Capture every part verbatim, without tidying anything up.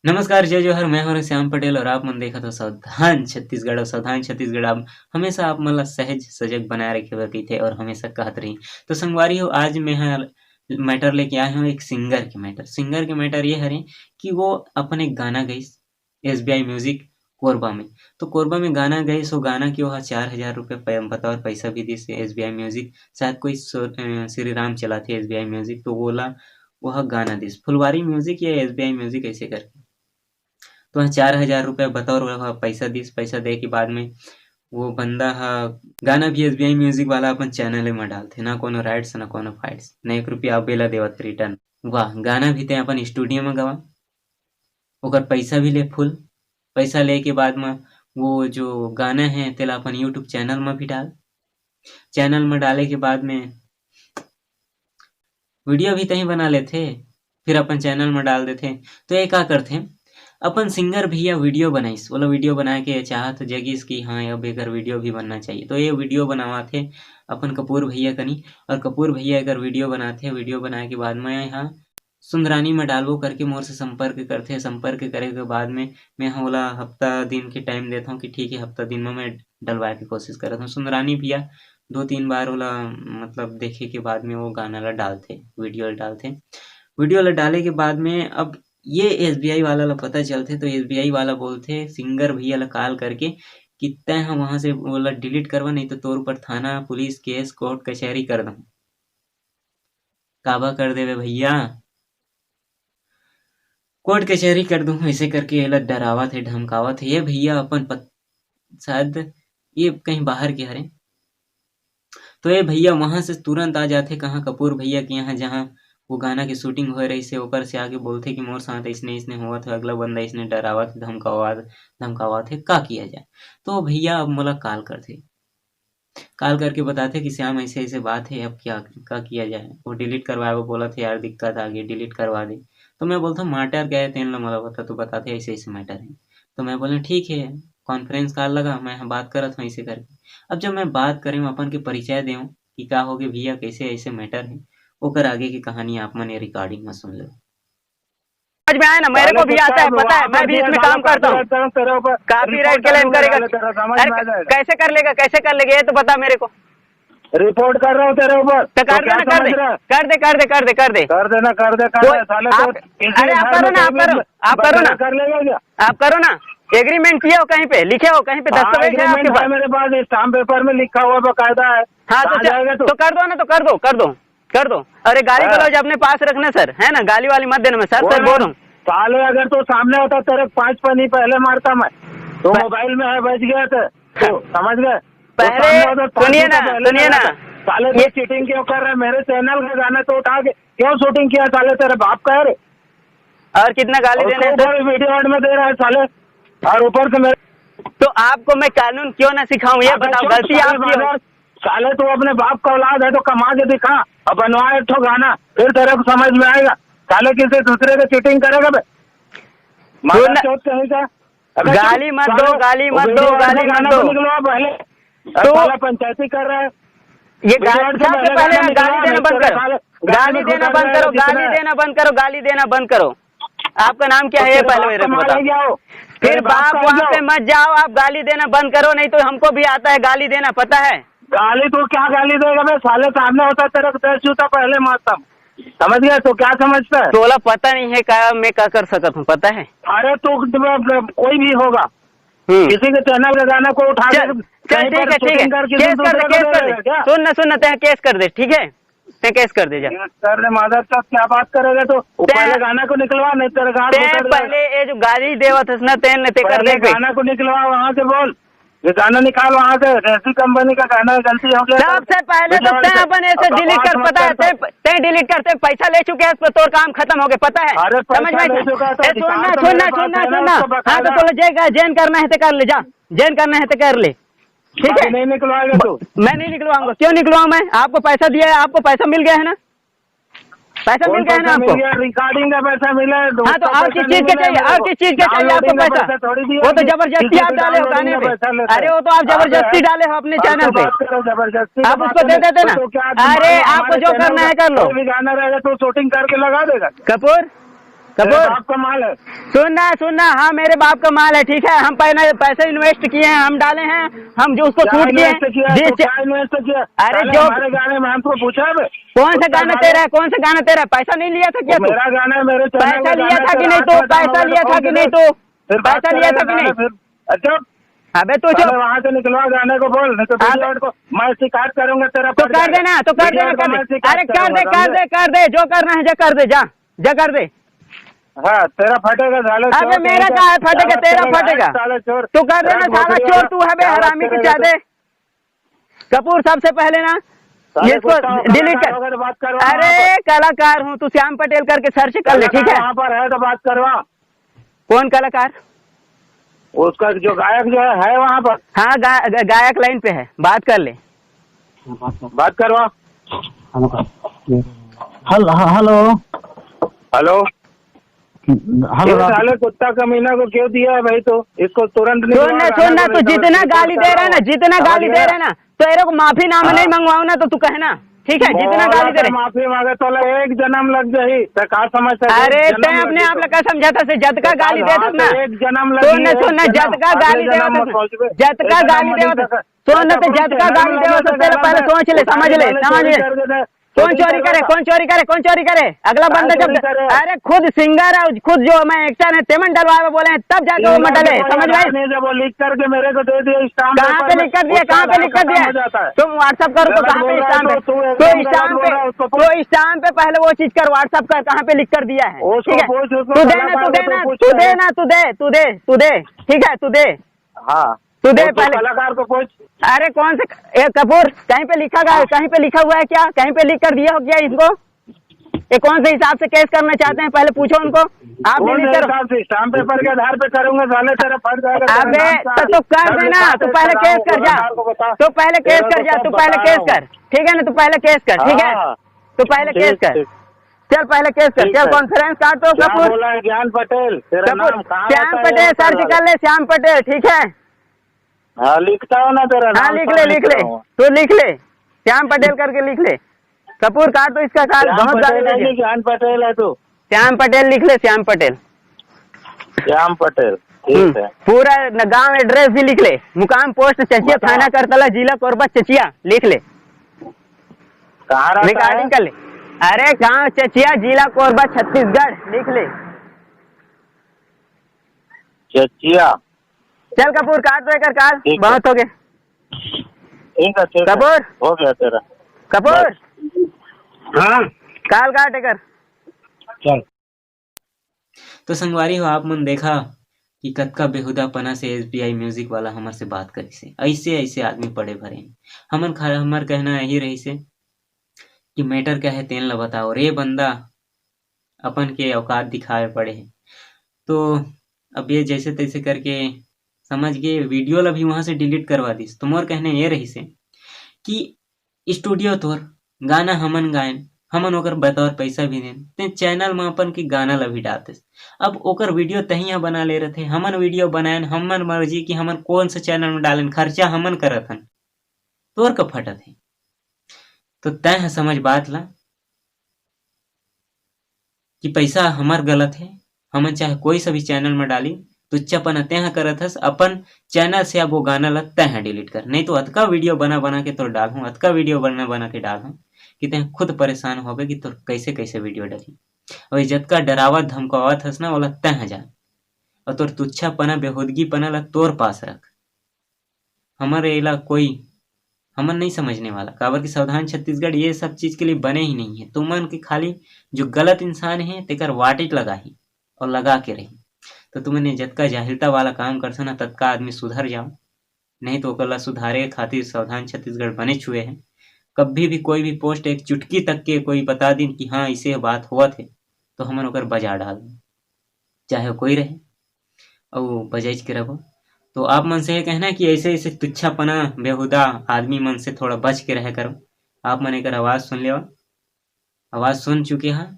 नमस्कार, जय जोहार, मैं हूं श्याम पटेल और आप मन देखत हो सावधान छत्तीसगढ़। और सावधान छत्तीसगढ़ आप हमेशा आप मन ला सहज सजग बनाए रखे बर कहिथे और हमेशा कहत रही। तो संगवारी हो, आज मैं ह मैटर लेके आए हूं एक सिंगर के मैटर। सिंगर के मैटर ये हरे कि वो अपन एक गाना गाइस एसबीआई म्यूजिक कोरबा में। तो कोरबा में गाना गाइस, वो गाना के ओहा चार हजार रुपये पै-, बतौर पैसा भी दिस एसबीआई म्यूजिक। शायद कोई सो-, अ, श्री राम चलाथे एसबीआई म्यूजिक, तो वोला ओहा गाना दिस फुलवारी म्यूजिक या एसबीआई म्यूजिक ऐसे करके। तो वह चार हजार रुपये बतौर वह पैसा दिस। पैसा दे के बाद में वो बंदा ह गाना भी एसबीआई म्यूजिक वाला अपन चैनल में डालथे, ना कोनो राइट्स ना कोनो फाइट्स, ना एक रुपया बेला देवत रिटर्न। वाह, गाना भी ते अपन स्टूडियो में गवा, ओकर पैसा भी ले फुल। पैसा ले के बाद में वो जो गाना है तेला अपन यूट्यूब चैनल में भी डाल। चैनल में डाले के बाद में वीडियो भी तहीं बना लेथे, फिर अपन चैनल में डाल देथे। तो ये का करथे, अपन सिंगर भैया वीडियो बनाइस, ओला वीडियो बना के चाहत जगिस कि हाँ, अब एकर वीडियो भी बनना चाहिए। तो ये वीडियो बनावाथे अपन कपूर भैया कनी, और कपूर भैया एकर वीडियो बनाथे। वीडियो बनाए के बाद में यहाँ सुंदरानी में डालबो करके मोर से संपर्क करथे। संपर्क करे के बाद में मैं ह ओला हफ्ता दिन के टाइम देथौं कि ठीक है, हफ्ता दिन में मैं डलवाए के कोशिश करत हूँ। सुंदरानी भैया दो तीन बार ओला, मतलब, देखे के बाद में वो गाना ला डालथे, वीडियो ला डालथे। वीडियो ला डाले के बाद में अब ये एसबीआई वाला ला पता चलथे, तो एसबीआई वाला बोलथे सिंगर भैया ला कॉल करके कि तैं ह वहाँ से ओला डिलीट करवा, नहीं तो तोर ऊपर थाना, पुलिस, केस, कोर्ट कचहरी कर दहूँ। काबा कर देवे भैया, कोर्ट कचहरी कर दूं, ऐसे करके एला डरावत हे, धमकावत हे। ये भैया अपन पत-, शायद ये कहीं बाहर के हरे। तो ये भैया वहां से तुरंत आ जाथे, कहाँ, कपूर भैया के यहाँ, जहाँ वो गाना के शूटिंग होए रहिस हे, ओकर से आके बोलथे कि मोर साथ इसने, इसने होवत हे, अगला बंदा इसने डरावत हे, धमकावत, धमकावत हे, का किया जाए? तो भैया अब मोला कॉल करथे, कॉल करके बताथे कि श्याम, ऐसे ऐसे बात है, अब क्या, क्या किया जाए? वो डिलीट करवाए, वो बोलत हे, यार, दिक्कत आ गई, डिलीट करवा दे। तो मैं बोलता हूँ, मैटर क्या है, तेन ला मोला बता। तो बताथे, ऐसे ऐसे मैटर है। तो मैं बोले, ठीक है, कॉन्फ्रेंस कॉल लगा, मैं बात करत हूँ ऐसे करके। अब जब मैं बात करे हूँ, अपन के परिचय दे हूँ कि का हो गए भैया, कैसे ऐसे मैटर है, ओकर आगे की कहानी आप मन ये रिकॉर्डिंग में सुन लो। समझ में आया ना, मेरे को भी आता है, पता है, मैं भी इसमें काम करता हूँ। कॉपीराइट क्लेम करेगा। अरे, कैसे कर लेगा, कैसे कर लेगा, ये तो बता मेरे को। रिपोर्ट कर रहा हूँ तेरे ऊपर। तो कर दे ना, कर दे, कर दे, कर दे, कर दे, कर दे। कर देना, कर दे, कर दे, साले। अरे, आप करो ना, आप करो, आप करो ना। कर लेगा क्या? आप करो ना, एग्रीमेंट किए हो कहीं पे, लिखे हो कहीं पे, दस्तावेज है आपके पास? मेरे पास स्टाम्प पेपर में लिखा हुआ बकायदा है। हाँ, तो कर दो ना, तो कर दो, कर दो। कर दो। अरे, गाली गलौज अपने पास रखना सर, है ना, गाली वाली मत देना। मैं सर, सर बोल रहा हूँ। साले, अगर तू सामने होता, तेरे पाँच पनी पहले मारता मैं। तो मोबाइल में है, बच गया था। तो समझ गए? पहले सुनिए ना, सुनिए ना। साले, तू चीटिंग क्यों कर रहा है? मेरे चैनल का गाना तो उठा के क्यों शूटिंग किया साले, तेरे बाप का है रे? और कितना गाली देना है सर? वीडियो एड में दे रहा है साले, और ऊपर से मेरे तो आपको मैं कानून क्यों ना सिखाऊं, ये बताओ, गलती आपकी हो। साले, तू अपने बाप का औलाद है तो कमा के दिखा, अब बनवा एक ठो गाना, फिर तेरे को समझ में आएगा। साले, किसी दूसरे को चीटिंग करेगा बे? मादर चौथ कहीं का। गाली मत दो, गाली मत दो, गाली मत दो। निकलवा पहले। तो साला पंचायती कर रहा है। ये गाली, सबसे पहले ना गाली देना बंद करो, गाली देना बंद करो, गाली देना बंद करो, गाली देना बंद करो। आपका नाम क्या है, ये पहले मेरे को बताओ। फिर बाप वहाँ पे मत जाओ, आप गाली देना बंद करो, नहीं तो हमको भी आता है गाली देना, पता है। गाली तो क्या गाली देगा बे साले, सामने होता तेरा तो दस जूता पहले मारता हूँ। समझ गया? तो क्या समझता है? तोला पता नहीं है का, मैं क्या कर सकता हूँ, पता है? अरे, तो कोई भी होगा, हम्म। किसी के चैनल का गाना को उठा के चल, ठीक है, ठीक है। केस कर दे, केस कर दे। सुन ना, सुन ना, तैं केस कर दे, ठीक है? तैं केस कर दे जा। केस कर दे, मादर चौथ, क्या बात करेगा? तो पहले गाना को निकलवा, नहीं तेरे गाना पहले ये जो गाली देवत हस ना, तैं, तैं कर दे। गाना को निकलवा, वहां से बोल। ये गाना निकाल वहां से, ऐसी कंपनी का गाना है, गलती हो गया। सबसे पहले तो तैं अपन ऐसे डिलीट कर, पता है, तैं, तैं डिलीट कर, तैं पैसा ले चुके हैं, तोर काम खत्म हो गया, पता है? अरे, समझ में? सुन ना, सुन ना, सुन ना। हाँ, तो तोला जेन करना है तो कर ले, जा, जेन करना है तो कर ले, ठीक है? नहीं निकलवाएगा तू? मैं नहीं निकलवाऊंगा। क्यों निकलवाऊं मैं? आपको पैसा दिया है, आपको पैसा मिल गया है ना? पैसा मिल गया है ना आपको? रिकॉर्डिंग का पैसा मिला है। हाँ, तो और किस चीज का चाहिए? और किस चीज का चाहिए आपको पैसा? वो तो जबरदस्ती आप डाले हो गाने पे। अरे, वो तो आप जबरदस्ती डाले हो अपने चैनल पे। आप उसको दे देते ना। अरे, आपको जो करना है कर लो। गाना रहेगा तो शूटिंग करके लगा देगा। कपूर, तेरे कपूर। बाप का माल है। सुन ना, सुन ना, हाँ, मेरे बाप का माल है, ठीक है। हम पहले पैसे इन्वेस्ट किए हैं, हम डाले हैं, हम जो उसको क्या शूट किए हैं, इन्वेस्ट किया? जिस तो क्या इन्वेस्ट किया? अरे साले, जो हमारे गाने में हमको पूछा है बे? कौन सा उसका गाना गाना तेरा है? कौन सा गाना तेरा है? पैसा नहीं लिया था क्या वो तू? मेरा गाना है, मेरे चैनल पैसा का लिया गाना था है, कि तेरा नहीं हाथ तू? में पैसा डालूंगा, लिया था देखोगे कि नहीं तो। तू? फिर पैसा पैसा लिया था कि लगाना नहीं? फिर। अच्छा, अबे तू चुप। पहले वहां से निकलवा गाने को, बोल, नहीं तो अबे वीडियो को मैं शिकायत करूंगा तेरा, तो फट कर जाएगा। देना, तो कर वीडियो देना, को कर मैं दे। शिकायत अरे कर दे, करूंगा, कर समझे? दे, कर दे, जो करना है जो कर दे, जा, जा कर दे। हाँ, तेरा फटेगा साले अबे चोर, मेरा तेरा कहाँ है फटेगा, साला तेरा तेरा फटेगा। साले चोर। तू कर देना, रात साला भोसड़ी चोर वाला, तू है बे, क्या बात हरामी की करेगा तू? जादे। कपूर, सबसे पहले ना साले इसको कुत्ता हो, डिलीट कलाकार कर। होगा तो बात करवा वहाँ अरे पर। कलाकार हूँ, तू श्याम पटेल करके सर्च कर ले, ठीक कलाकार है? वहाँ पर है तो बात करवा। कौन कलाकार? उसका जो गायक जो है, है वहाँ पर। हाँ, गा, गा, गायक लाइन पे है, बात कर ले। बात करवा। हेलो, हाँ, हेलो। हेलो। हेलो, ये रात साले कुत्ता कमीना को क्यों दिया है भाई? तो इसको तुरंत सुन निकलवा ना, गाना सुन ना, को, तू नहीं तो जितना इसको गाली दे रहा है ना, करवा। जितना समझ गाली दे गया? रहा है ना, तो एरे को माफी नाम हाँ। नहीं मंगवाओ ना, तो तू कहना, ठीक है, जितना बोला गाली दे तो रहे। माफी मांगे तो ले एक जन्म लग जाही, तो का समझ सके? अरे, एक जन्म तै अपने लगे आप तो। लगा समझा था से जद का तो गाली काल दे हाँ, दस ना। तो एक जन्म सुन लगी ना, है, सुन ना, एक जन्म, जद का अगले गाली दे जन्म दस में ना। सोचबे। जद का एक जन्म गाली में दे नहीं दस। सके। सुन ना, ऐसा तो कौन जद का चैनल गाली में दे दस, पहले सोच ले, समझ ले, उठा ले, समझ ले। चोरी कर दे। कौन कौन चोरी चोरी करे, करे? कौन चोरी करे? अगला कहाँ बंदा जब, चोरी करे? अरे खुद सिंगर है, खुद जो मैं एक्टर है, तेमन डलवावे बोले हैं, तब जाके वो सिंगर मडले, को कोई समझ आधार भाई? नहीं, जब वो लिख करके मेरे को दे दिया स्टाम्प कहाँ पे पेपर में, लिख कर दिया? उसका कहाँ पे आधार लिख कर खत्म दिया? हो जाता है। तुम WhatsApp कर दो, गलत कहाँ पे बोल रहा है स्टाम्प तो है? तू तो एकदम गलत स्टाम्प बोल पे, रहा है, उसको तो पूछ। स्टाम्प पे पहले वो चीज कर, WhatsApp कर, कहाँ पे लिख कर दिया है? उसको ठीक है? पूछ, उसको तू दे ना, कलाकार तू को दे तो ना, पूछ तू दे। दे ना, तू दे, तू दे, तू दे, ठीक है, तू दे। हाँ। तू दे वो तो पहले। कलाकार को पूछ। अरे कौन से, ए कपूर, कहीं पे लिखा गया, हाँ। कहीं पे लिखा हुआ है क्या? कहीं पे लिख कर दिया हो क्या इसको? ये कौन से हिसाब से केस करना चाहते हैं, पहले पूछो उनको। आप भी कौन लिख से कर हिसाब से? स्टाम्प पेपर के आधार पे करूंगा साले, तेरा फट जाएगा, तेरा अबे नाम तो, का। तो कर तेरा देना, नाम तू पहले का केस कर जा। कलाकार को बता। तू पहले केस तेरा कर तो जा, सब तू पहले बता केस रहा हूँ। कर, ठीक है ना? तू पहले केस कर, ठीक है? हाँ। तू पहले केस ठीक, कर। ठीक। चल पहले केस कर, ठीक चल है। कॉन्फ्रेंस काट तो क्या कपूर। बोला है ज्ञान पटेल? तेरा कपूर, नाम कहाँ श्याम रहता है पटेल, यार सर्च साला? कर ले, श्याम पटेल, ठीक है? हाँ, लिखता हूँ ना तेरा हाँ, नाम, लिख ले, साला लिख ले, लिखता हूँ। तू लिख ले, श्याम पटेल करके लिख ले। कपूर काट तो इसका काल, श्याम बहुत गाली पटेल दे है दिया। कि ज्ञान पटेल है तू? श्याम पटेल लिख ले, श्याम पटेल। श्याम पटेल, ठीक हम्म, है। पूरा न-, गांव एड्रेस भी लिख ले, मुकाम पोस्ट चचिया, बता। थाना करतला, जिला कोरबा चचिया, लिख ले। कहाँ रहता है? रिकॉर्डिंग कर ले। अरे गांव चचिया, जिला कोरबा, छत्तीसगढ़, लिख ले। चचिया। चल कपूर, काट दो एकर काल, ठीक है। बहुत हो गए। ठीक है, ठीक है। कपूर। हो गया तेरा। कपूर। बस। हाँ। काल काट एकर। चल। तो संगवारी हो, आप मन देखा कि कतका बेहुदापना से एसबीआई म्यूजिक वाला हमर से बात करिस हे। ऐसे, ऐसे आदमी पड़े भरे हैं। हमन खा-, हमर कहना यही रहिस हे कि मैटर क्या है, तेन ला बताओ रे बंदा, अपन के औकात दिखावे पड़े हे। तो अब ये जैसे तैसे करके समझ के वीडियो ला भी वहां से डिलीट करवा दिस। तो मोर कहने ये रहिस हे कि स्टूडियो तोर, गाना हमन गायन, हमन ओकर बतौर पैसा भी देन, ते चैनल म अपन के गाना ला भी डालतेस। अब ओकर वीडियो तहिया बना ले रथे, हमन वीडियो बनायन, हमन मर्जी कि हमन कौन सा चैनल में डालेन, खर्चा हमन करत हन, तोर का फटत हे। तो तैं ह समझ बात ला कि पैसा हमर गलत हे, हमन चाहे कोई सा भी चैनल में डाली, तुच्छापना तैं ह करत हस, अपन चैनल से अब वो गाना ला तैं ह डिलीट कर, नहीं तो अतका वीडियो बना बना के तोर डालहूँ, अतका वीडियो बना बना के डालहूँ कि तैं खुद परेशान होबे कि तोर कैसे कैसे वीडियो डलही। और ये जतका डरावत धमकावत हस ना, ओला तैं ह जान, और तोर तुच्छापना बेहूदगीपना ला तोर पास रख। हमर एला कोई, हमन नहीं समझने वाला, काबर कि सावधान छत्तीसगढ़ ये सब चीज के लिए बने ही नहीं है। तुमन के खाली जो गलत इंसान है, तेकर वाटिट लगाही और लगा के रही। तो तुमन ये जतका जाहिलता वाला काम करथो ना, ततका आदमी सुधर जाओ, नहीं तो ओकर ला सुधारे खातिर सावधान छत्तीसगढ़ बने छुए है। कभी भी कोई भी पोस्ट एक चुटकी तक के कोई बता दिन कि हाँ, इसे बात होवत है, तो हमन ओकर बजा डाल, चाहे कोई रहे, अउ बजाइच के रहो। तो आप मन से ये कहना है कि ऐसे, ऐसे तुच्छापना, बेहुदा आदमी मन से थोड़ा बच के रहे करो। आप मन एकर आवाज सुन लेवा, आवाज सुन चुके हैं,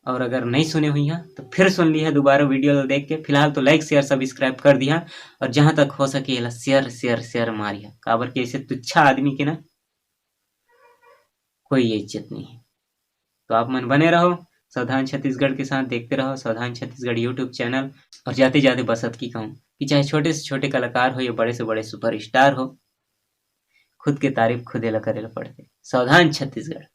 और अगर नहीं सुने हुई हैं, तो फिर सुन लिया दोबारा वीडियो ला देख के। फिलहाल तो लाइक, शेयर, सब्सक्राइब कर दिया, और जहाँ तक हो सके, एला शेयर, शेयर, शेयर मारिया, काबर कि ऐसे तुच्छा आदमी के ना कोई इज्जत नहीं है। तो आप मन बने रहो, सावधान छत्तीसगढ़ के साथ देखते रहो सावधान छत्तीसगढ़ YouTube चैनल। और जाते जाते बस अतकी कहूँ कि चाहे छोटे से छोटे कलाकार हो या बड़े से बड़े सुपरस्टार हो, खुद के तारीफ खुदे ला करे ला पड़थे। सावधान छत्तीसगढ़।